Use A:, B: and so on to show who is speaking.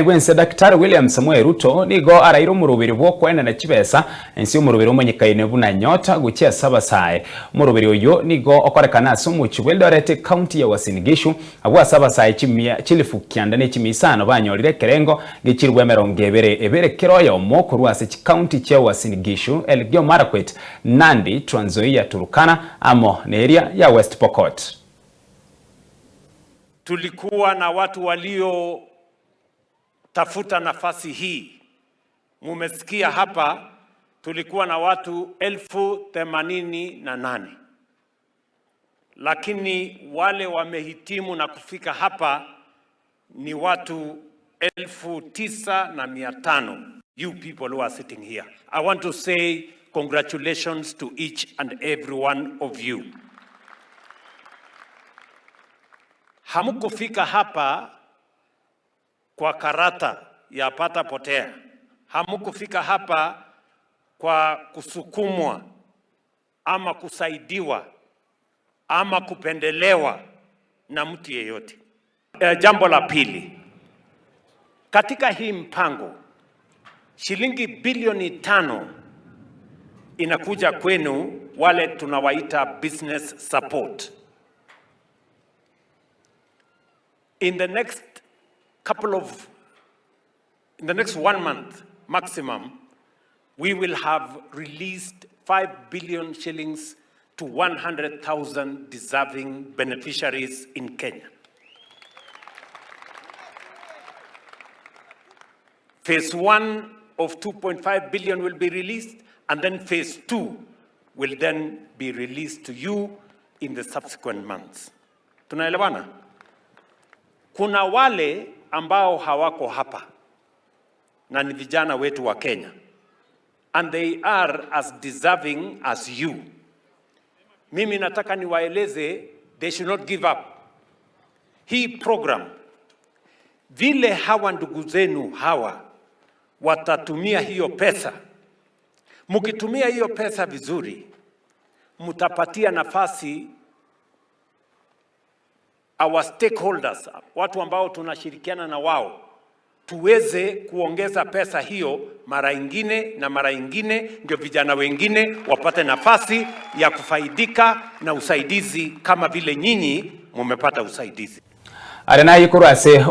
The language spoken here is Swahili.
A: Bwense Daktari William Samoei Ruto nigo araire omoroberi bw'okoenana chibesa ensi omoroberi omonyekaine buna Nyota gochia ase abasae. Omoroberi oyo nigo okorekana ase omochie bwa Eldoret ekaunti ya Uasin Gishu abwo ase abasae chimia chilifu kianda ne chimia isano banyorire ekerengo gechirwe emerongo ebere ebere kera oyomo korwa ase chikaunti chia Uasin Gishu, Elgeyo Marakwet, Nandi, Trans Nzoia, Turkana amo neria ya West Pokot.
B: Tulikuwa na watu walio tafuta nafasi hii. Mumesikia hapa tulikuwa na watu 88,000 lakini wale wamehitimu na kufika hapa ni watu 9,500. You people who are sitting here, I want to say congratulations to each and every one of you. Hamukufika hapa kwa karata ya pata potea. Hamukufika hapa kwa kusukumwa ama kusaidiwa ama kupendelewa na mtu yeyote. Jambo la pili, katika hii mpango shilingi bilioni 5 inakuja kwenu wale tunawaita business support. In the next couple of, in the next 1 month maximum, we will have released 5 billion shillings to 100,000 deserving beneficiaries in Kenya. Phase 1 of 2.5 billion will be released, and then phase 2 will then be released to you in the subsequent months. Tunaelewana? Kuna wale ambao hawako hapa na ni vijana wetu wa Kenya, and they are as deserving as you. Mimi nataka niwaeleze they should not give up. Hii program, vile hawa ndugu zenu hawa watatumia hiyo pesa, mkitumia hiyo pesa vizuri, mtapatia nafasi our stakeholders, watu ambao tunashirikiana na wao, tuweze kuongeza pesa hiyo mara ingine na mara ingine, ndio vijana wengine wapate nafasi ya kufaidika na usaidizi kama vile nyinyi mumepata usaidizi.
A: Are naye korwa ase